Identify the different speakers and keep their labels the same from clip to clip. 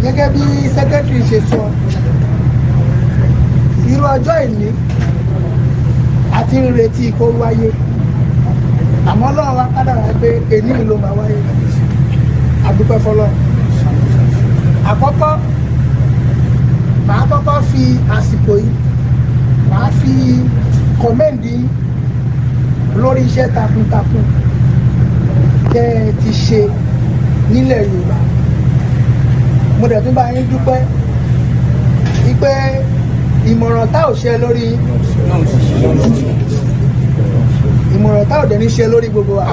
Speaker 1: Gẹ́gẹ́ bí secretary ṣe sọ, irú ọjọ́ ìní àti ń retí kó wáyé, àmọ́ Ọlọ́run wa kádàrá pé èní ló máa wáyé. A dúpẹ́ fọlọ́run. Àkọ́kọ́, màá kọ́kọ́ fi àsìkò yìí, màá fi commend lórí iṣẹ́ takuntakun tẹ́ ẹ ti ṣe nílẹ̀ Yorùbá. Mo dẹ̀ tún bá yín dúpẹ́ wípé ìmọ̀ràn tá ò ṣe lórí, ìmọ̀ràn tá ò dẹ̀ ní ṣe lórí gbogbo wa.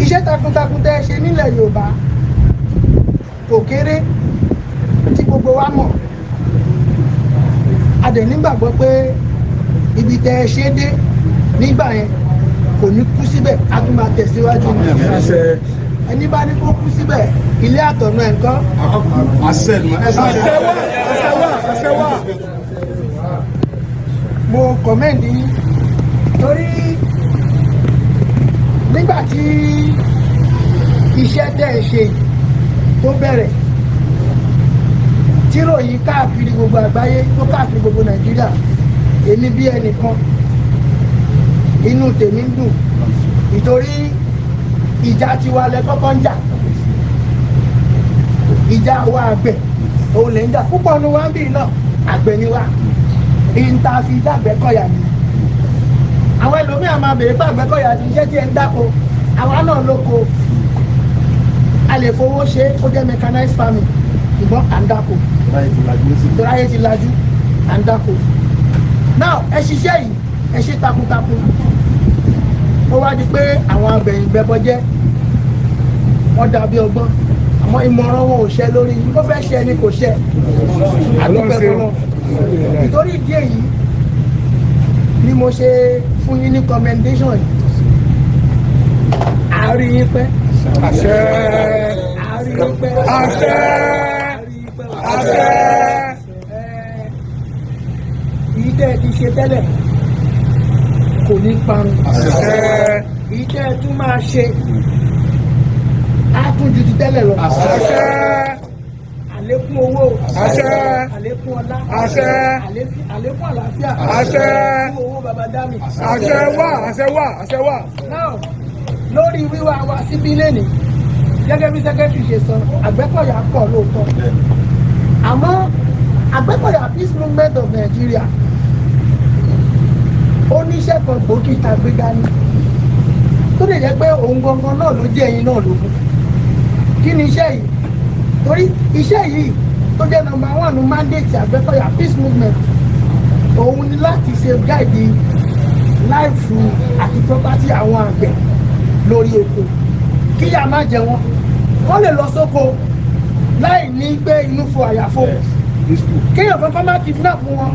Speaker 1: Iṣẹ́ takuntakun tẹ́ ẹ ṣe nílẹ̀ Yorùbá kò kéré, tí gbogbo wa mọ̀. A dẹ̀ nígbàgbọ́ pé ibi tẹ́ ẹ ṣe dé nígbà yẹn kò ní kú síbẹ̀, a tún máa tẹ̀síwájú ní. Ẹni bá ní kó kú síbẹ̀, ilé àtọ̀nà ẹ̀ nǹkan.
Speaker 2: Àṣẹ
Speaker 3: Àṣẹ wà, àṣẹ wà, àṣẹ wà.
Speaker 1: Mo commend yín torí nígbà tí iṣẹ́ tẹ́ ẹ ṣe tó bẹ̀rẹ̀, tíròyìn káàkiri gbogbo àgbáyé, tó káàkiri gbogbo Nàìjíríà, èmi bí ẹnìkan, inú tèmi ń dùn ìtorí ìjà tiwa lẹ kọ́kọ́ ń jà. Ìjà wa àgbẹ̀ òun lè ń jà púpọ̀ nu wa ń bì náà. Àgbẹ̀ ni wa, ìta fi dàgbẹ́kọ̀yà ni. Àwọn ẹlòmíà máa bèèrè pé Àgbẹ̀kọ̀yà ti iṣẹ́ tí ẹ ń dáko. Àwa náà lóko, a lè fowó ṣe, ó jẹ́ mechanized farming, ṣùgbọ́n à ń dáko torí ayé ti lajú, à ń dáko. Now, ẹ ṣiṣẹ́ yìí, ẹ ṣe takuntakun. Ó wá di pé àwọn abẹ̀yìnbẹ́bọjẹ́, wọ́n dàbí ọgbọ́n, àmọ́ ìmọ̀ràn wọn ò ṣẹ lórí. Ó fẹ́ ṣẹ ni, kò ṣẹ. Àdúpẹ́ fọlọ́. Nítorí ìdí èyí ni mo ṣe fún yín ní commendation yìí. Àárín yín pẹ́.
Speaker 3: Àṣẹ.
Speaker 1: Àárín yín pẹ́.
Speaker 3: Àṣẹ.
Speaker 1: Àárín yín pẹ́.
Speaker 3: Àṣẹ.
Speaker 1: Èyí tẹ́ ẹ ti ṣe tẹ́lẹ̀ kò ní parun.
Speaker 3: Àṣẹ.
Speaker 1: Èyí tẹ́ ẹ tún máa ṣe á tún ju ti tẹ́lẹ̀ lọ.
Speaker 3: Àṣẹ.
Speaker 1: Àlékún owó.
Speaker 3: Àṣẹ.
Speaker 1: Àlékún ọlá.
Speaker 3: Àṣẹ.
Speaker 1: Àlékún àlàáfíà.
Speaker 3: Àṣẹ.
Speaker 1: Fún owó baba dami.
Speaker 3: Àṣẹ wà, àṣẹ wà, àṣẹ wà.
Speaker 1: Now, lórí wíwá wa síbí lẹ́nìí, gẹ́gẹ́ bí secretary ṣe sọ, Àgbẹ̀kọ̀yà pọ̀ lóòótọ́, àmọ́ Àgbẹ̀kọ̀yà Peace Movement of Nigeria, ó níṣẹ́ kan gbòógì tá a gbé dání, tó lè jẹ́ pé òun gangan náà ló jẹ́ ẹ̀yin náà lógún. Kí ni iṣẹ́ yìí? Torí iṣẹ́ yìí tó jẹ́ number one mandate Àgbẹ̀kọ̀yà Peace Movement, òun ni láti safeguard life àti property àwọn àgbẹ̀ lórí oko, kíyà má jẹ wọn, kó lè lọ sóko láì ní pé inú fo àyàfo, kéèyàn kan kọ́ má kidnap wọn,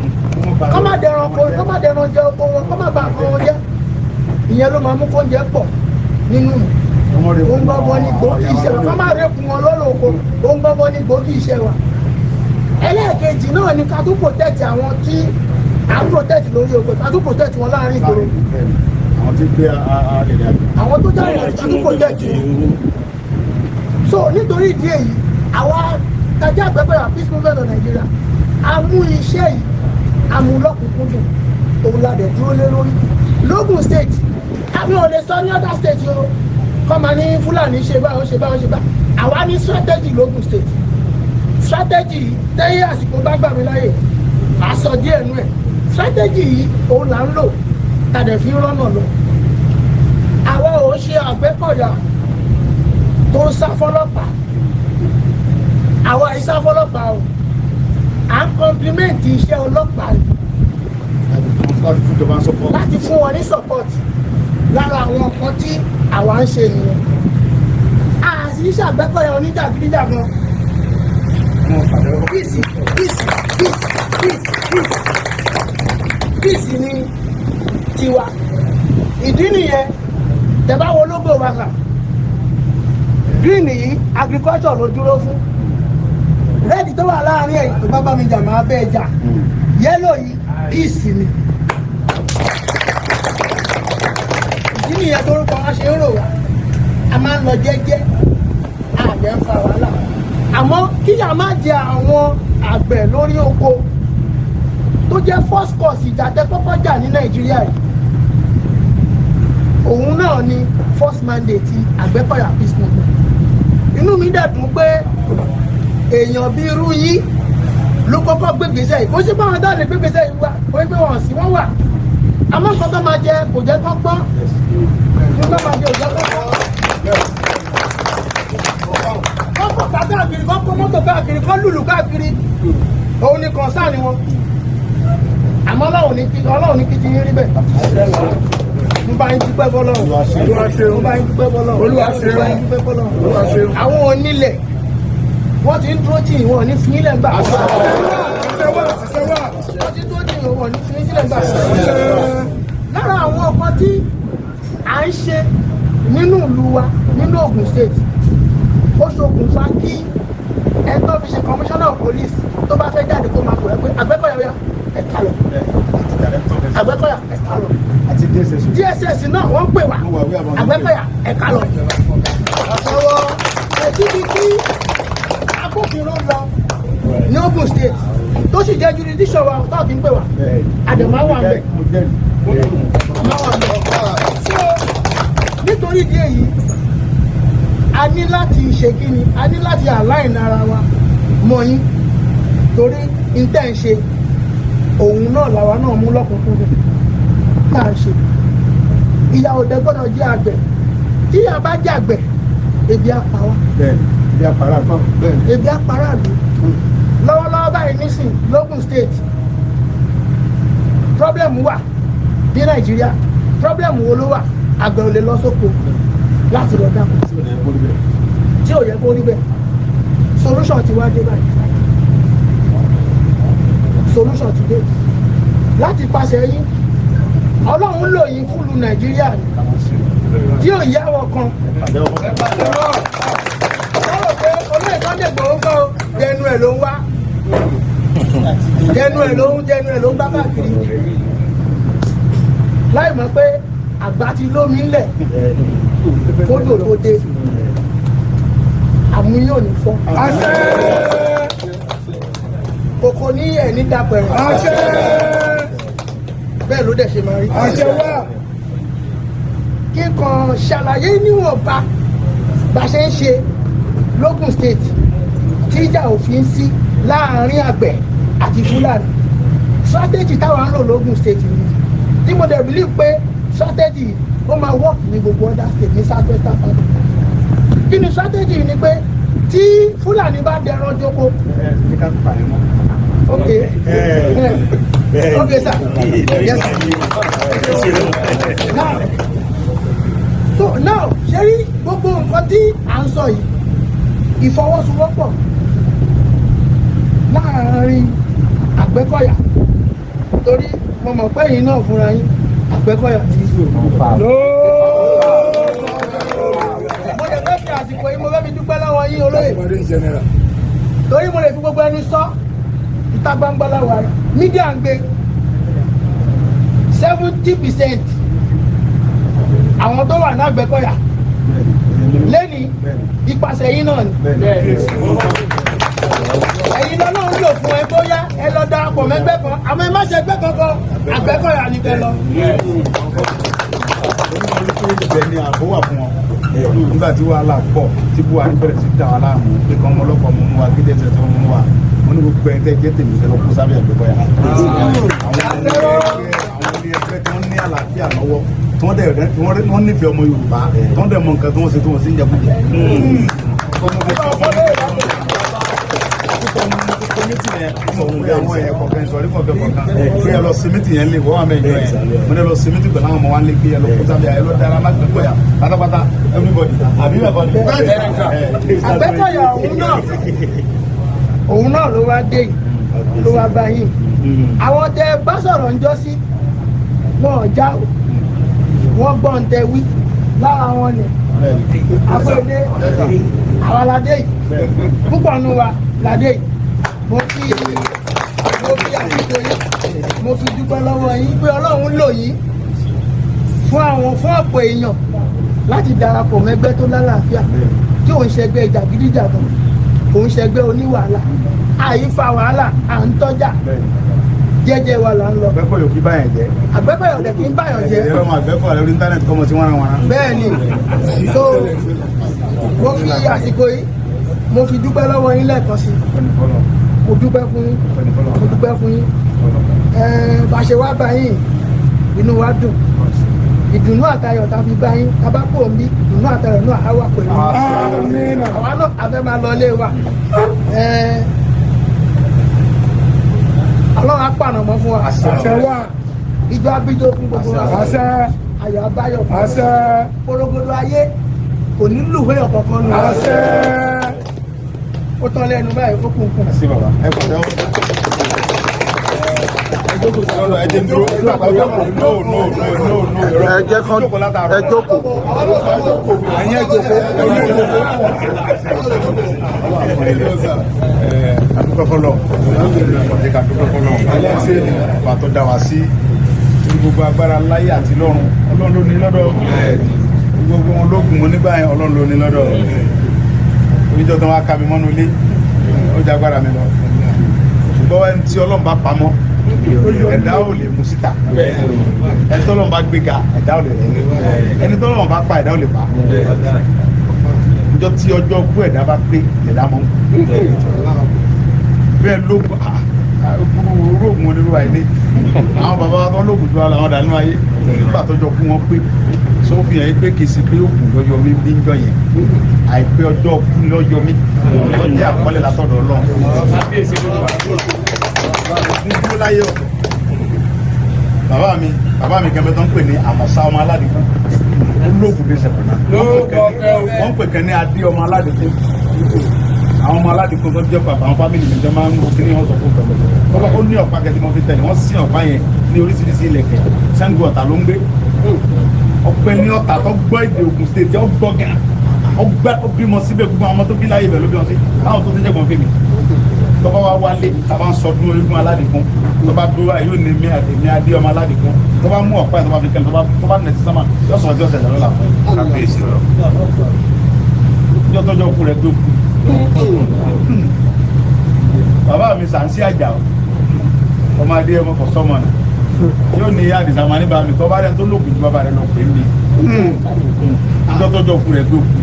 Speaker 1: kọ́ má dẹran oko, kọ́ má dẹran jẹ oko wọn, kọ́ má bà nǹkan wọn jẹ́. Ìyẹn ló máa mú kóúnjẹ pọ̀ nínú. Òun gbọ́ngàn ní gbòógì iṣẹ́ wa. Kọ́ má rẹ́kun wọn lọ́rọ̀ oko, òun gbọ́ngàn ní gbòógì iṣẹ́ wa. Ẹlẹ́ẹ̀kejì náà ni ká tún protect àwọn tí à ń protect lórí oko, ká tún protect wọn láàrin ìgboro.
Speaker 2: Àwọn tí gbé arìnrìn àjò.
Speaker 1: Àwọn tó jáde, ká tún protect wọn. So nítorí ìdí èyí, àwa tajà Àgbẹ̀kọ̀yà Peace Movement of Nigeria, a mú iṣẹ́ yìí, a mú lọ́kùnkúndùn, òun la dẹ̀ dúró lé lórí lógùn State. Àmì ò lè sọ ní other state o, kọ́ máa ní Fúlàní ṣe báwọn, ṣe báwọn, ṣe bá. Àwa ní strategy lógùn State. Strategy yìí, tẹ́yẹ àsìkò bá gbà mí láyè, màá sọ díẹ̀ nú ẹ̀. Strategy yìí, òun là ń lò tàdé fi ń rọ́nà lọ. Àwa ò ṣe Àgbẹ̀kọ̀yà tó ń sá fọlọ́pàá. Àwa ì sá fọlọ́pàá o, à ń complement iṣẹ́ ọlọ́pàá ni.
Speaker 2: Láti fún ìjọba support.
Speaker 1: Láti fún wọn ní support. Lára àwọn nǹkan tí àwa ń ṣe nìyẹn. Àti iṣẹ́ Àgbẹ̀kọ̀yà oníjàgídíjàgan, peace, peace, peace, peace, peace, peace ni tiwa. Ìdí nìyẹn. Tẹ́ bá wo logo wa kà, green yìí, agriculture ló dúró fún. Red tó wà láàrin ẹ̀, tó bá bá mi jà, máa bẹ́ẹ̀ jà. Yellow yìí, peace ni. Ìdí nìyẹn torúkọ wa ṣe ń rò wá. A máa ń lọ jẹ́jẹ́, àjẹ́ ń fa wàhálà. Àmọ́ kíyà má jẹ àwọn àgbẹ̀ lórí oko, tó jẹ́ first cause ìjà tẹ́ kọ́kọ́ jà ní Nàìjíríà yìí, òun náà ni first mandate ti Àgbẹ̀kọ̀yà Peace Movement. Inú mi dẹ̀ dùn pé èèyàn bíi irú yín ló kọ́kọ́ gbégbèsè yìí. Kó sí báwọn dáhùn lè gbégbèsè yìí wá, wọ́n gbé wọn sí, wọ́n wà, àmọ́ nǹkan tó máa jẹ kò jẹ́ kán gbọ́n, nǹkan tó máa jẹ kò jẹ́ kán gbọ́n. Kọ́ kọ́ káàkiri, kọ́ kọ́ mọ́tò káàkiri, kọ́ lùlù káàkiri, òun ni concern wọn. Àmọ́ Ọlọ́run ní kí ti yín rí bẹ́ẹ̀. Mo bá yín dúpẹ́ fọlọ́run.
Speaker 3: Olúwa ṣeun.
Speaker 1: Mo bá yín dúpẹ́ fọlọ́run.
Speaker 3: Olúwa ṣeun.
Speaker 1: Mo bá yín dúpẹ́ fọlọ́run.
Speaker 3: Olúwa ṣeun.
Speaker 1: Àwọn onílẹ̀, wọ́n ti ń dúró tì yín, wọn ò ní fi yín lẹ̀ gbà.
Speaker 3: Àṣẹ wà, àṣẹ wà.
Speaker 1: Wọ́n ti ń dúró tì yín, wọn ò ní fi yín sílẹ̀ gbà. Lára àwọn nǹkan tí à ń ṣe nínú ìlú wa, nínú Ogun State, ó ṣokùnfà kí ẹni tó fi ṣe commissioner of police, tó bá fẹ́ jáde, kó máa pè é pé, "Àgbẹ̀kọ̀yà, ó yá, ẹ̀ ká lọ. Àgbẹ̀kọ̀yà, ẹ̀ ká lọ."
Speaker 2: Àti DSS.
Speaker 1: DSS náà, wọ́n ń pè wá,
Speaker 2: Wọ́n wà wí àwọn
Speaker 1: "Àgbẹ̀kọ̀yà, ẹ̀ ká lọ." Ètí bíi kí agbófinró lọ ní Ogun State, tó sì jẹ́ jurisdiction wa, tó kì í pè wá, àdèmá wà ń bẹ̀.
Speaker 2: Mo jẹ́rìí.
Speaker 1: Àmọ́ wà ń bẹ̀. So nítorí ìdí èyí, a ní láti ṣe kí ni, a ní láti align ara wa mọ́ yín, torí n tẹ́ ń ṣe, òun náà làwa náà mú lọ́kùnkúndùn tá à ń ṣe. Ìyà òde gbọ́dọ̀ jẹ́ àgbẹ̀. Tí ìyà bá jẹ́ àgbẹ̀, ebi á pa wá.
Speaker 2: Bẹ́ẹ̀ni, bí apara bẹ́ẹ̀ni.
Speaker 1: Ebi á para ìlú. Lọ́wọ́lọ́wọ́ báyìí nísìn, lógùn State, problem wà ní Nàìjíríà. Problem wo ló wà? Àgbẹ̀ ò lè lọ sóko láti lọ dáko.
Speaker 2: Tí ò lè kó níbẹ̀.
Speaker 1: Tí ò yẹ kó rí bẹ́ẹ̀. Solution ti wá dé báyìí. Solution ti dé láti pàṣẹ yín. Ọlọ́run lò yín fúlù Nàìjíríà ni, tí ò yá wọn kan sọ̀rọ̀ pé olóyè Sunday Igboho ń kọ́, jẹnu ẹ̀ ló ń wá, jẹnu ẹ̀ ló ń bá káàkiri, láì mọ̀ pé àgbà ti lómi ńlẹ̀ kódò tó dé. Àmúyàn ò ní fọ́.
Speaker 3: Àṣẹ.
Speaker 1: Kòkò ní ẹ̀ ní dapẹ̀rẹ̀.
Speaker 3: Àṣẹ.
Speaker 1: Bẹ́ẹ̀ ló dẹ̀ ṣe máa rí.
Speaker 3: Àṣẹ wà.
Speaker 1: Kí n kàn ṣàlàyé níwọ̀nba bá ṣe ń ṣe lógùn State tíjà òfin sí láàárín àgbẹ̀ àti Fúlàní. Strategy táwa ń lò lógùn State ni, tí mo dẹ̀ believe pé strategy ó máa work ní gbogbo other state ní South Western part. Kí ni strategy? Ni pé tí Fúlàní bá dẹran jókòó.
Speaker 2: Ẹ ní ká pa ẹ mọ́.
Speaker 1: Okay, sir. Yes, sir. Now, so now, ṣe rí gbogbo nǹkan tí à ń sọ yìí, ìfọwọ́sowọ́pọ̀ láàárín Àgbẹ̀kọ̀yà, torí mo mọ̀ pé ẹ̀yin náà fúnra yín, Àgbẹ̀kọ̀yà ní. Mo lè fẹ́ fi àsìkò yìí, mo fẹ́ fi dúpẹ́ lọ́wọ́ yín, olóyè,
Speaker 3: Ọmọdé in general.
Speaker 1: torí mo lè fi gbogbo ẹni sọ, ìta gbangba láwa, media ń gbé. 70% àwọn tó wà ní Àgbẹ̀kọ̀yà lẹ́ni, ipasẹ̀ yín náà ni. Ẹ̀yin lọ́nà ń lò fún ẹ bóyá ẹ lọ darapọ̀ mẹ́gbẹ́ kan, àmọ́ ẹ má ṣe ẹgbẹ́ kankan, Àgbẹ̀kọ̀yà ni kẹ́ lọ.
Speaker 2: Ibẹ̀ ni ààbò wà fún wọn. Nígbà tí wàhálà pọ̀, tí Buhari bẹ̀rẹ̀ sí dà wá láàmú pé kọ́ ọmọ ọlọ́pàá mú wa, kí tẹ̀sẹ̀ tó mú wa, mo ní gbogbo ẹni tẹ́ jẹ́ tèmi, ẹ lọ kó sábẹ́ Àgbẹ̀kọ̀yà. Àwọn ilé ẹgbẹ́ tí wọ́n ní àlàáfíà lọ́wọ́, tí wọ́n dẹ̀ wọ́n nífẹ̀ẹ́ ọmọ Yorùbá, tí wọ́n dẹ̀ mọ nǹkan tí wọ́n ṣe, tí wọ́n sì ń jẹkújẹ. Meeting yẹn, pé àwọn ẹ̀yẹ kọ̀ọ̀kan ìsọ̀rí kọ̀ọ̀kan kọ̀ọ̀kan, pé ẹ lọ sí meeting yẹn lè wọ́n wà mẹ́jọ yẹn. Mo ní lọ sí meeting pẹ̀lú àwọn ọmọ wa lè gbé ẹ lọ kó sábẹ́ ẹ lọ dára má Àgbẹ̀kọ̀yà pátápátá, everybody, àbí bẹ́ẹ̀ kọ́ ni.
Speaker 1: Àgbẹ̀kọ̀yà òun náà ló wá dé yìí, ló wá bá yìí. Àwọn tẹ bá sọ̀rọ̀ ń jọ́ sí wọn ò já o, wọ́n gbọ́ ń tẹ wí lára wọn ni àpèdè àwa ládé yìí, púpọ̀ nù wa ládé yìí. Mo fi àsìkò yìí, mo fi dúpẹ́ lọ́wọ́ yín pé Ọlọ́run lò yín fún àwọn, fún ọ̀pọ̀ èèyàn láti darapọ̀ mẹ́gbẹ́ tó lálàáfíà, tí ò ń ṣẹgbẹ́ jàgídíjàgan. Kò ń ṣẹgbẹ́ oníwàhálà, àyífa wàhálà, à ń tọ́jà jẹ́jẹ́ wa là ń lọ.
Speaker 2: Àgbẹ̀kọ̀yà kì í báyàn jẹ́.
Speaker 1: Àgbẹ̀kọ̀yà ọ̀dẹ̀ kì í báyàn jẹ́.
Speaker 2: Ẹ̀rọ ọmọ Àgbẹ̀kọ̀yà lórí íńtánẹ́ẹ̀tì kọ́mọ sí wọ́n wọn.
Speaker 1: Bẹ́ẹ̀ ni. So mo fi àsìkò yìí, mo fi dúpẹ́ lọ́wọ́ yín lẹ́ẹ̀kan sí. Mo dúpẹ́ fún yín, mo dúpẹ́ fún yín. Bá ṣe wá bá yín, inú wa dùn. Ìdùnnú àtayọ̀ tá a fi bá yín, tá a bá kó ń bí, ìdùnnú àtayọ̀ náà á wà pẹ̀lú
Speaker 3: Àmín.
Speaker 1: Àwa náà a fẹ́ máa lọ ilé wa. Ọlọ́run á pàànà mọ́ fún wa.
Speaker 3: Àṣẹ wà.
Speaker 1: Ìjọ abíjọ fún gbogbo wa.
Speaker 3: Àṣẹ.
Speaker 1: Ayọ̀ abáyọ̀ fún wa.
Speaker 3: Àṣẹ.
Speaker 1: Porogodo ayé kò ní lùwé ọ̀kọ̀ọ̀kan nù.
Speaker 3: Àṣẹ.
Speaker 1: Ó tán lẹ́nu báyìí, ó kún kún.
Speaker 2: Sí bàbá, ẹ kò tẹ́wọ́. Ẹ jókòó sí lọ́dọ̀, ẹ jẹ́ n dúró. No, no, no, no, no.
Speaker 4: Ẹ jẹ́ kán ẹ jókòó.
Speaker 3: Ẹ̀yin ẹ jókòó. Ẹ̀yin ẹ jókòó.
Speaker 2: Adúpẹ́ fọlọ́, ọ̀jẹ̀ ká dúpẹ́ fọlọ́ ọba tó dá wa sí torí gbogbo agbára láyé àti lọ́run, Ọlọ́run ló ní lọ́dọ̀. Gbogbo wọn lóògùn wọn nígbà yẹn, Ọlọ́run ló ní lọ́dọ̀. Oníjọ́ tó wá ká mi mọ́nú ilé, ó jẹ́ agbára mi lọ. Ṣùgbọ́n ẹni tí Ọlọ́run bá pamọ́, ẹ̀dá ò lè mú síta. Ẹni tí Ọlọ́run bá gbéga, ẹ̀dá ò lè rẹ̀. Ẹni tí Ọlọ́run bá pa, ẹ̀dá ò lè pa. Ọjọ́ tí ọjọ́ kú ẹ̀dá bá pé, ẹ̀dá mọ́ bẹ́ẹ̀. Lóògùn olóògùn onírú àìní, àwọn bàbá wa tó lóògùn tó wà láwọn dànù ayé nígbà tọ́jọ́ kú wọn pé sófin yẹn pé kì í sí pé òògùn lọ́yọ̀ mi bí ń jọ yẹn, àìpé ọjọ́ kú lọ́yọ̀ mi lọ́jọ́ àkọọ́lẹ̀ látọ̀dọ̀ Ọlọ́run dúró láyé ọ̀tọ̀. Bàbá mi kẹfẹ tó ń pè ní Àmọ̀sá ọmọ Aládìkú, olóògùn ní sẹ̀kọ̀nà. Wọ́n pè kẹ́ ní Adé ọmọ Aládìkú. Àwọn ọmọ Aládìkú tó jẹ́ bàbá àwọn family mi jọ máa ń kí ni wọ́n sọ fún tọ̀gbọ̀ tọ́gbà. Ó ní ọ̀pá kẹ́tí mo fi tẹ̀lé wọ́n sí ọ̀pá yẹn ní oríṣiríṣi ilẹ̀kẹ̀. Ṣàngó Ọ̀tà ló ń gbé. Ọpẹ́ ní Ọ̀tà tó gbọ́ èdè Ògùn State, ó gbọ́ gan, ọgbẹ́ ó bímọ síbẹ̀. Gbogbo àwọn ọmọ tó bí láyé ibẹ̀ ló bí wọn sí. Táwọn tó ti jẹ́ gbọ́n fèmí tọ́ba wa wálé, tàbá ń sọdún orígun Aládìkún, tọ́ba dúró yóò ní mi àti mi Adé ọmọ Aládìkún. Tọ́ba mú ọ̀pá yẹn, tọ́ba fi kẹ́lẹ́, tọ́ba nẹ̀ sí sámà, yóò sọ̀rọ̀ tí ó ṣẹlẹ̀ lọ́la fún yóò tọ́jọ́ kú rẹ̀ tó kú. Bàbá mi sàǹsí àjà o, ọmọ adé ọmọ kò sọmọ nà, yóò ní àdìsá máa ní bá mi tọ́ba rẹ̀ tó lóògùn ju bàbá rẹ̀ lọ pé mi yóò tọ́jọ́ kú rẹ̀ tó kú.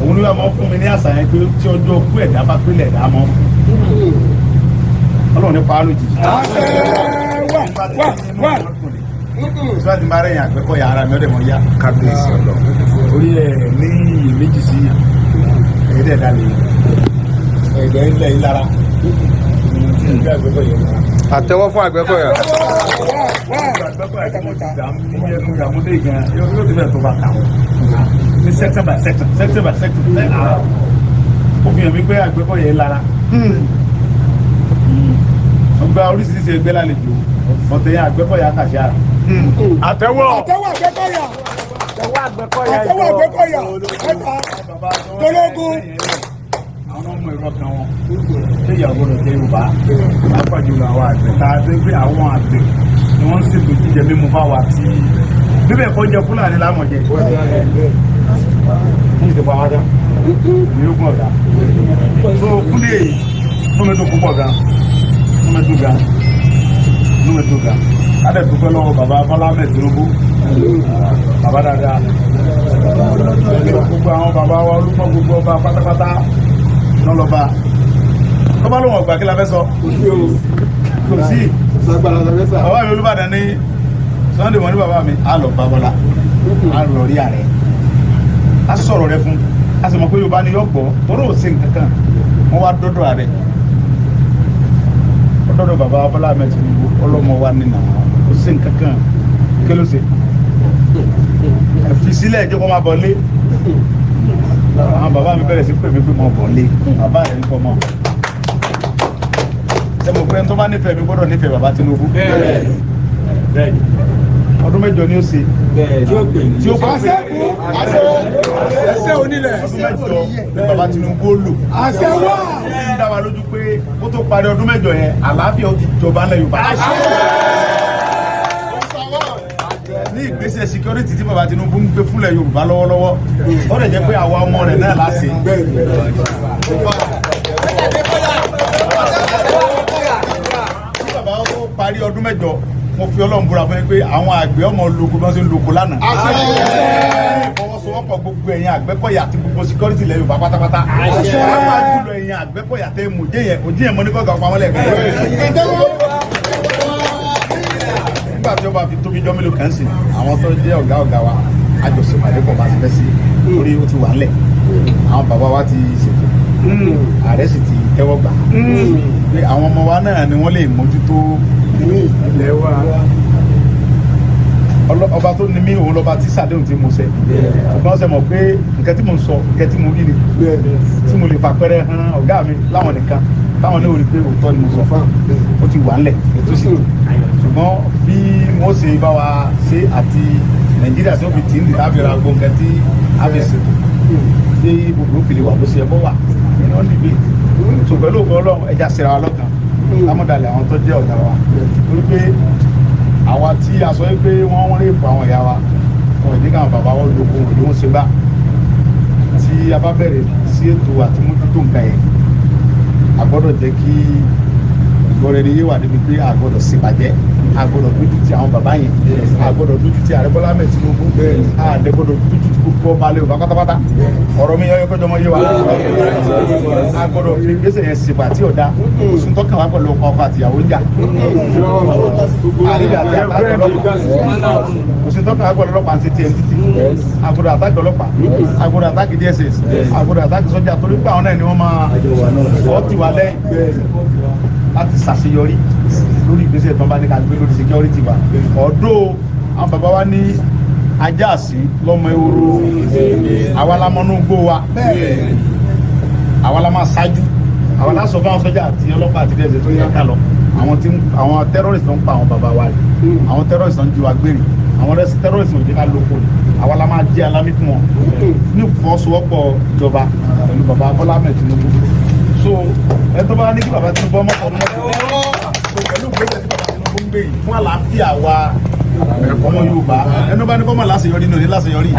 Speaker 2: Òun ló yà máa fún mi ní àṣà yẹn pé tí ọjọ́ kú ẹ̀dá bá pélé, ẹ̀dá mọ́ Ọlọ́run ní paálù jì.
Speaker 3: Àṣẹ wà wà wà.
Speaker 2: Ìṣúra ti máa rẹ̀yìn Àgbẹ̀kọ̀yà, ara mi ọ̀dẹ̀ mọ̀ yá.
Speaker 4: Kábíyèsí Ọlọ́run.
Speaker 2: Orí ẹ̀ ní iyèméjì sí ẹ̀ẹ́dẹ̀ dalẹ̀ ẹ̀ẹ́dẹ̀ ńlẹ̀ yìí lára ìgbà Àgbẹ̀kọ̀yà lára.
Speaker 4: Àtẹ́wọ́ fún Àgbẹ̀kọ̀yà.
Speaker 2: Àgbẹ̀kọ̀yà tí mo ti dà ń bí ẹnu ìyàmúdé gan yóò ti bẹ̀rẹ̀ tó bá ta wọn ní section by section, section by section. Ó fi hàn mí pé Àgbẹ̀kọ̀yà yìí lára. Wọ́n gba oríṣiríṣi ẹgbẹ́ lálejò ọ̀tẹ̀ yẹn, Àgbẹ̀kọ̀yà kàṣí ara.
Speaker 3: Àtẹ́wọ́. Àtẹ́wọ́ Àgbẹ̀kọ̀yà. Àtẹ́wọ́ Àgbẹ̀kọ̀yà. Ẹ̀ka. Tológun.
Speaker 2: Àwọn ọmọ ìrọ̀ kan wọn ṣé ìyàwó gbọ́dọ̀ jẹ́ Yorùbá, pàápàá jùlọ àwọn àgbẹ̀ tá a dé pé àwọn àgbẹ̀ ni wọ́n ń ṣètò jíjẹ mímu fáwa tí bíbẹ̀ kọ́ jẹ Fúlàní láwọn jẹ fún ìdìbò àwọn ajá ní ogun ọ̀dà. So fúnlé èyí, inú mi dùn púpọ̀ gan, inú mi dùn gan, inú mi dùn gan. Adé dúpẹ́ lọ́wọ́ bàbá Bọ́lá Ahmed Tinubu, bàbá dáadáa, gbogbo àwọn bàbá wa olúmọ, gbogbo ọba pátápátá lọ́lọ́ba. Tọ́ba lóun ọgbà, kí la fẹ́ sọ? Kò sí. Bàbá mi Olúbàdàn ní Sunday wọn ní bàbá mi á lọ bá Bọ́lá, á lọ rí ààrẹ, á sọ̀rọ̀ rẹ fún, á sì mọ̀ pé Yorùbá ni yọ gbọ́ tọ́rọ̀ ò sí nǹkan kan. Wọ́n wá dọ́dọ̀ ààrẹ, ó dọ́dọ̀ bàbá Bọ́lá Ahmed Tinubu. Ọlọ́mọ wa nínà kò sí nǹkan kan, kí ló ṣe? Ẹ fi sílẹ̀, ẹ jẹ́ kó máa bọ̀ lé. Àwọn bàbá mi bẹ̀rẹ̀ sí pè mí pé mo bọ̀ lé. Bàbá rẹ̀ ń kọ́ mọ́ ṣe mo pé tó bá nífẹ̀ẹ́ mi gbọ́dọ̀ nífẹ̀ẹ́ bàbá Tinubu. Ọdún 8 ni ó ṣe tí ó pè.
Speaker 3: Àṣẹ kú. Àṣẹ. Ẹsẹ̀ onílẹ̀.
Speaker 2: Ọdún 8 ni bàbá Tinubu ó lò.
Speaker 3: Àṣẹ wà.
Speaker 2: Ó ń dá wa lójú pé ó tó parí ọdún 8 yẹn, àlàáfíà ó ti jọba ńlẹ̀ Yorùbá. Ní Ìgbésẹ̀ security tí bàbá Tinubu ń gbé fúnlẹ̀ Yorùbá lọ́wọ́lọ́wọ́, ó lè jẹ́ pé àwa ọmọ rẹ̀ náà láṣẹ. Tí bàbá wa tó parí ọdún 8, mo fi Ọlọ́run búra fún yín pé àwọn àgbẹ̀ ọmọ lóko bí wọ́n ṣe ń lóko lánàá. Ìfọwọ́sowọ́pọ̀ gbogbo ẹ̀yin Àgbẹ̀kọ̀yà àti gbogbo security ilẹ̀ Yorùbá pátápátá. Pàápàá jùlọ ẹ̀yin Àgbẹ̀kọ̀yà tẹ́ mòjé yẹn, òjì yẹn mo ní kọ́ pamọ́ lẹ́ẹ̀kan. Nígbà tí ó bá fi tóbi jọ́ mélòó kan sí, àwọn tó jẹ́ ọ̀gá ọ̀gá wa àjọṣepàdé pọ̀ bá ti fẹ́ sí, torí ó ti wà ńlẹ̀. Àwọn bàbá wa ti ṣètò, ààrẹ sì ti tẹ́wọ́ gbà pé àwọn ọmọ wa náà ni wọ́n lè mójútó
Speaker 3: Ilẹ̀ wa.
Speaker 2: Ọba tó ní mí, òun lọ́ba tí sàdéhùn tí mo ṣe. Ṣùgbọ́n ṣe mọ̀ pé nǹkan tí mo ń sọ, nǹkan tí mo rí ni, tí mo lè fàpẹrẹ hàn ọ̀gá mi láwọn nìkan táwọn náà rí pé òótọ́ ni mo sọ. Ó ti wà ńlẹ̀, ètò sì tó. Ṣùgbọ́n bí wọ́n ṣe bá wa ṣe àti Nàìjíríà tó fi tì ń dì láfi ra gbogbo nǹkan tí a fi ṣètò tí gbogbo fi lè wà bó ṣe yẹ kó wà ní wọ́n dìbò tó pẹ̀lú ògbó Ọlọ́run. Ẹja ṣera wa lọ́kàn lámọ̀dàlẹ̀ àwọn tó jẹ́ ọ̀gá wa, torí pé àwa tí a sọ pé wọ́n wọ́n rape àwọn ìyá wa, wọn ò ní káwọn bàbá wọn lóko, wọn ò ní wọ́n ṣe gbá. Tí a bá bẹ̀rẹ̀ sí ètò àti mójútó nǹkan yẹn, a gbọ́dọ̀ jẹ́ kí ìgbọ́ra ẹni yé wà débi pé a gbọ́dọ̀ ṣèbàjẹ́, a gbọ́dọ̀ dójú ti àwọn bàbá yẹn, a gbọ́dọ̀ dójú ti Ààrẹ Bọ́lá Ahmed Tinubu, a dẹ̀ gbọ́dọ̀ dójú ti gbogbo ọba alẹ́ Yorùbá pátápátá. Ọ̀rọ̀ mi yọ kọjọ́ mọ́ yé wa. A gbọ́dọ̀ fi gbèsè yẹn ṣèbà tí ò da oṣù tọ́kàn wá pẹ̀lú ọkọ àtìyàwó ń jà àríbi àti àtàkì ọlọ́pàá. Oṣù tọ́kàn wá pẹ̀lú ọlọ́pàá àti tiẹ̀ títì. A gbọ́dọ̀ attack ọlọ́pàá, a gbọ́dọ̀ attack DSS, a gbọ́dọ̀ attack sọ́jà, torí pé àwọn náà ni wọ́n máa fọ́ tiwa lẹ́yìn láti ṣàṣeyọrí lórí ìgbésẹ̀ tó ń bá ní ká gbé lórí security wa. Ọ̀dọ́ àwọn bàbá wa ní ajá sí lọ́mọ ehoro. Àwa la mọ́nú gbó wa, àwa la máa ṣáájú, àwa la sọ fún àwọn sọ́jà àti ọlọ́pàá àti DSS tó yẹ ká lọ. Àwọn tí àwọn terrorist tó ń pa àwọn bàbá wa rè, àwọn terrorist tó ń jí wa gbére, àwọn terrorist ò jẹ́ ká lóko rè, àwa la máa jẹ́ alámí fún wọn ní ìfọwọ́sowọ́pọ̀ ìjọba pẹ̀lú bàbá Bọ́lá Ahmed Tinubu. So ẹ tó bá ní kí bàbá Tinubu ọmọ ọdún mọ́tò, so pẹ̀lú ìgbésẹ̀ tí bàbá Tinubu ń gbé yìí fún àlàáfíà wa ọmọ Yorùbá, ẹnu bá ní kọ́ mọ̀ láṣeyọrí ní òní láṣeyọrí.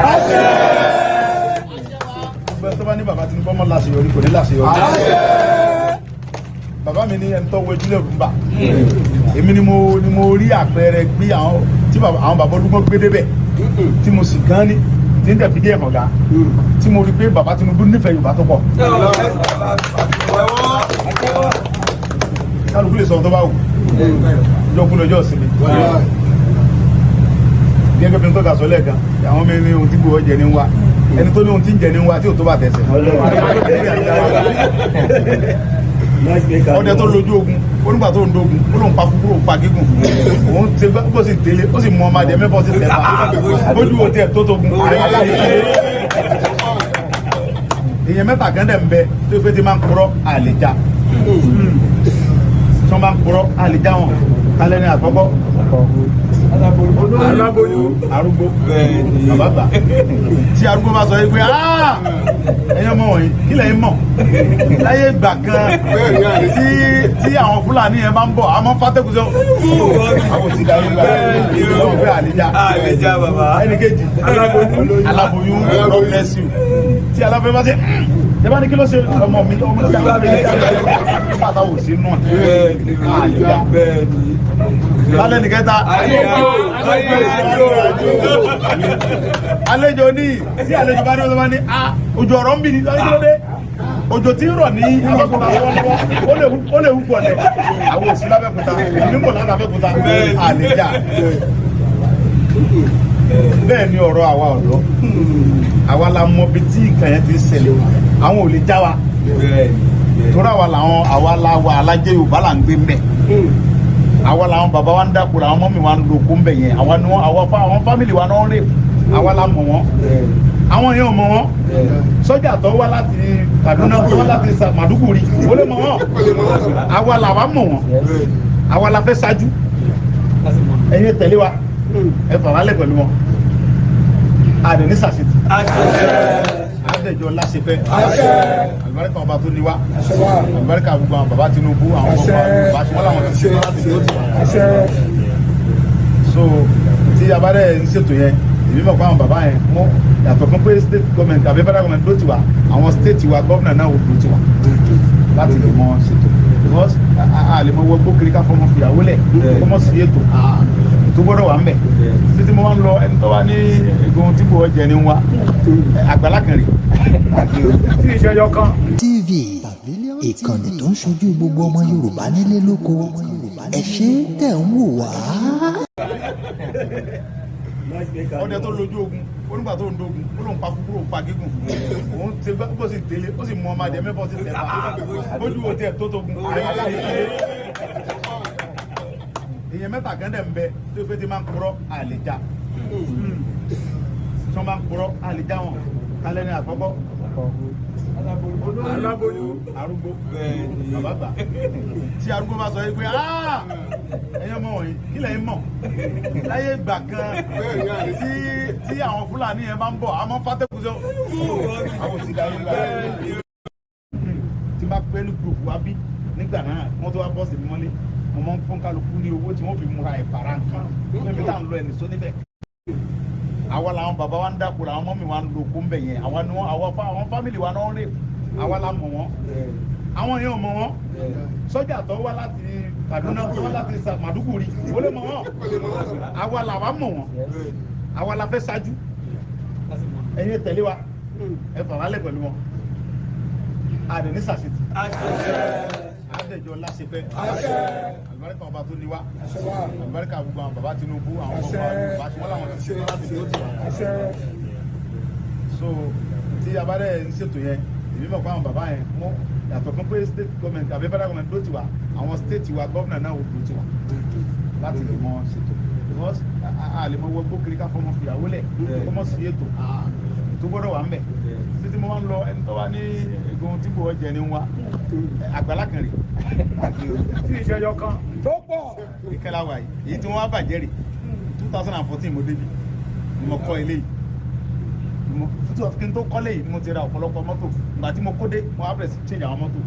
Speaker 2: Gbogbo tó bá ní bàbá Tinubu ọmọ láṣeyọrí kò ní láṣeyọrí. Bàbá mi ní ẹni tó wọ ojúlẹ̀ rúmbà. Èmi ni mo rí àpẹẹrẹ gbé àwọn tí àwọn bàbá olúgbọ́n gbé débẹ̀, tí mo sì gan ni tí ń tẹ̀ fi díẹ̀ hàn ga, tí mo rí pé bàbá Tinubu nífẹ̀ẹ́ Yorùbá tó pọ̀. Kálukú lè sọ ohun tó bá wù yọkùn lọ́jọ́ ìsinmi. Gẹ́gẹ́ bí n tó ga sọ lẹ́ẹ̀kan, àwọn mi ní ohun tí gbowó jẹ ní wá, ẹni tó ní ohun tí ń jẹ ní wá tí ò tó bá tẹ̀sẹ̀. Ọdẹ tó lójú ogun, ó nígbà tó ń dogun, ó lóun pa kúkúrú, òun pa gígùn, òun ti gbá, ó sì délé, ó sì mú ọmọ adìẹ mẹ́fọ́, sí tẹ̀ pa bójú wo tiẹ̀ tó togun. Èèyàn mẹ́ta kan dẹ̀ ń bẹ tó pé tí máa ń purọ́ àlèjà, tí wọ́n bá ń purọ́ àlèjà wọn. Kálẹ̀ ní àkọ́kọ́?
Speaker 3: Aláboyún.
Speaker 2: Arúgbó, bàbá gbà. Tí arúgbó bá sọ yìí pé ẹ̀yin ọmọ wọ̀nyí, kí lẹ̀yin mọ̀ láyé ìgbà kan tí àwọn Fúlàní yẹn bá ń bọ̀, àmọ́ fátẹ́kùsọ àwọn ti dàrú gbà wọ́n pé àlèjà.
Speaker 5: Àlèjà bàbá.
Speaker 2: Ẹnì kejì, aláboyún. God bless you. Tí aláboyún bá ṣe ẹ bá ní kí ló ṣe ọmọ mi, ọmọ tí a bá fi bàtà wò sí nù àlèjà. Lálẹ́ nìkẹta, àlejò ní tí àlejò bá ní ọjọ́ bá ní a òjò ọ̀rọ̀ ń bì ní lọ́dún kí ló dé, òjò tí ń rọ̀ ní Abẹ́òkúta lọ́wọ́lọ́wọ́, ó lè wúpọ̀ lẹ̀. Àwọn òsì lábẹ́òkúta nígbò láti Abẹ́òkúta àlejò. Bẹ́ẹ̀ ni ọ̀rọ̀ àwa ọ̀dọ́, àwa la mọ ibi tí nǹkan yẹn ti ń ṣẹlẹ̀, àwọn ò lè já wa, torí àwa làwọn, àwa la wà alájẹ Yorùbá là ń gbé mbẹ. Àwa làwọn bàbá wa ń dáko, làwọn mummy wa ń loko mbẹ yẹn. Àwa ni wọn, àwa fa àwọn family wa náà rè, àwa la mọ̀ wọ́n, àwọn yẹn ò mọ̀ wọ́n. Sọ́jà tó wá láti Kaduna, tó wá láti Maduguri, ó lè mọ̀ wọ́n. Àwa làwa mọ̀ wọ́n, àwa la fẹ́ ṣáájú. Ẹ̀yin tẹ̀lé wa, ẹ fà wálẹ̀ pẹ̀lú wọn. Àdè ní sàṣetì àdẹjọ láṣepẹ. Àlùbáríkà ọba tó ní wa, àlùbáríkà gbogbo àwọn bàbá Tinubu, àwọn ọmọ Yorùbá tí wọn làwọn ti ṣe láti tó ti wà. So tí Tí a bá dẹ̀ ń ṣètò yẹn, èmi mọ̀ pé àwọn bàbá yẹn, wọ́n yàtọ̀ fún pé state government àbí federal government ló ti wà, àwọn state wa, governor náà ló ti wà láti lè mọ ṣètò, because a lè mọ wọ gbókiri ká fọmọ fìyàwó lẹ̀ kó mọ̀ sí ètò. Ètò gbọ́dọ̀ wà ń bẹ̀ títí mo máa ń lọ. Ẹni tó wá ní egun tí kò jẹ ní wa àgbàlá kan rè
Speaker 3: Tí ìṣẹ́jọ́ kan.
Speaker 5: TV, ìkànnì tó ń ṣojú gbogbo ọmọ Yorùbá nílé lóko. Ẹ ṣé tẹ̀ ń wò wá.
Speaker 2: Ọdẹ tó lójú ogun, onígbà tó ń dogun, ó lóun pa kúkúrú, òun pa gígùn, òun ti gbá, bó sì délé, ó sì mú ọmọ adìẹ mẹ́fọ́ sí tẹ̀ pa bójú wo tiẹ̀ tó togun. Èèyàn mẹ́ta kan dẹ̀ ń bẹ tó pé tí máa ń purọ́ àlèjà, tí wọ́n bá ń purọ́ àlèjà wọn kálẹ̀ ní àkọ́kọ́.
Speaker 3: Aláboyún.
Speaker 2: Arúgbó, bàbá gbà tí arúgbó bá sọ yìí pé, "Ah, ẹ̀yin ọmọ wọ̀nyí, kí lẹ̀yin mọ̀ láyé ìgbà kan tí àwọn Fúlàní yẹn bá ń bọ̀, àmọ́ fátẹ́kù sọ àwọn ò sì darí gbà." Tí bá pẹ́ ní group wa bí nígbà náà, wọ́n tó wá bọ́ọ̀sì mi mọ́lé, mo máa ń fún kálukú ní owó tí wọ́n fi múra ìpara nǹkan níbi tá à ń lọ ẹnì sọ níbẹ̀. Àwa làwọn bàbá wa ń dáko, làwọn mummy wa ń lo oko ń bẹ̀ yẹn. Àwa ni wọ́n, àwa fa àwọn family wa náà ń rè, àwa la mọ̀ wọ́n, àwọn yẹn ò mọ̀ wọ́n. Sọ́jà tó wá láti Kaduna, tó wá láti Maduguri, ó lè mọ̀ wọ́n. Àwa làwa mọ̀ wọ́n, àwa la fẹ́ ṣáájú. Ẹ̀yin tẹ̀lé wa, ẹ fà wálẹ̀ pẹ̀lú wọn. Àdè ní sàṣetì, àdẹjọ láṣepẹ. Àlùbáríkà ọba tó ní wá, àlùbáríkà gbogbo àwọn bàbá Tinubu, àwọn ọmọ Yorùbá tí wọ́n làwọn ti ṣe láti tó ti wà. So tí a bá dẹ̀ ń ṣètò yẹn, èmi mọ̀ pé àwọn bàbá yẹn, wọ́n yàtọ̀ fún pé state government àbí federal government ló ti wà, àwọn state wa, governor náà ló ti wà láti lè mọ ṣètò, because a lè mọ wọ gbókiri ká fọmọ fìyàwó lẹ̀ kó mọ̀ sí ètò. Ètò gbọ́dọ̀ wà ń bẹ̀ títí mo máa ń lọ. Ẹni tó wá ní egun tí kò jẹ ní wa àgbàlá kan rè
Speaker 3: Tí ìṣẹ́jọ́ kan.
Speaker 1: Tó pọ̀.
Speaker 2: Ìkẹlẹ wà yìí, èyí tí wọ́n wá bàjẹ́ rè. 2014 mo débi ni mo kọ́ ilé yìí. Ni mo kí n tó kọ́lé yìí ni mo ti ra ọ̀pọ̀lọpọ̀ mọ́tò. Ìgbà tí mo kó dé, mo wá bẹ̀rẹ̀ sí change àwọn mọ́tò.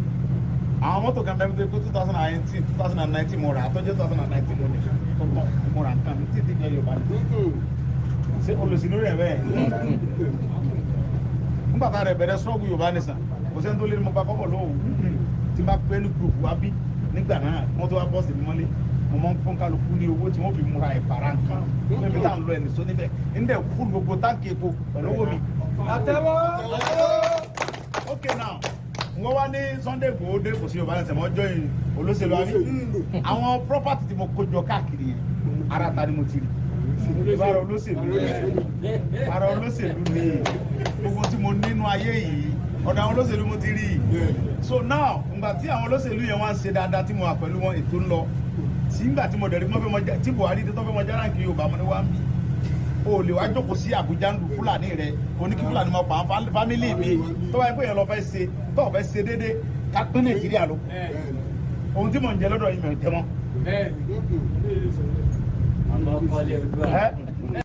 Speaker 2: Àwọn mọ́tò kan bẹ́ẹ̀ tó 2019, 2019 mo rà á, tó jẹ́ 2019 mo ní tó tán mo rà nǹkan mi títí jẹ́ Yorùbá ni. Ṣé olùsìnú rẹ̀ bẹ́ẹ̀ nígbà tá a rẹ̀ bẹ̀rẹ̀ struggle Yorùbá nìsan, kò sẹ́ni tó lé ní mo gba kọ́bọ̀ lọ́wọ́. Tí n bá pẹ́ ní group wa bí nígbà náà, wọ́n tó wá bọ́ọ̀sì mi mọ́lé, mo máa ń fún kálukú ní owó tí wọ́n fi múra ìpara nǹkan níbi tá à ń lọ ẹnì sọ níbẹ̀ ń dẹ̀ fún gbogbo táǹkì epo pẹ̀lú owó mi.
Speaker 1: Àtẹ́wọ́.
Speaker 2: Ok, now wọ́n wá ní Sunday Igboho dé, kò sí Yorùbá nìsan mọ́, join olóṣèlú àbí àwọn property tí mo kó jọ káàkiri yẹn, ara ta ni mo ti rí? Ara olóṣèlú, ara olóṣèlú ni. Gbogbo tí mo nínú ayé yìí, ọ̀dọ̀ àwọn olóṣèlú mo ti rí. So now, ngbà tí àwọn olóṣèlú yẹn wá ń ṣe dáadáa, tí mo wà pẹ̀lú wọn, ètò ń lọ, tí ngbà tí mo dẹ̀rí wọ́n fẹ́ mọ tí Buhari tó fẹ́ mọ járáǹkì Yorùbá, mo ní wá ń bí o lè wá jókòó sí Àbújá ń lu Fúlàní rẹ, kò ní kí Fúlàní máa pa àwọn family mi. Tó bá yẹ pé yẹn lọ fẹ́ ṣe, tó fẹ́ ṣe déédéé, ká pín Nàìjíríà ló ohun tí mò ń jẹ lọ́dọ̀ yìí, mi ò jẹ mọ́.
Speaker 6: Àmọ́ kọ́lé ojú
Speaker 2: Ẹ́.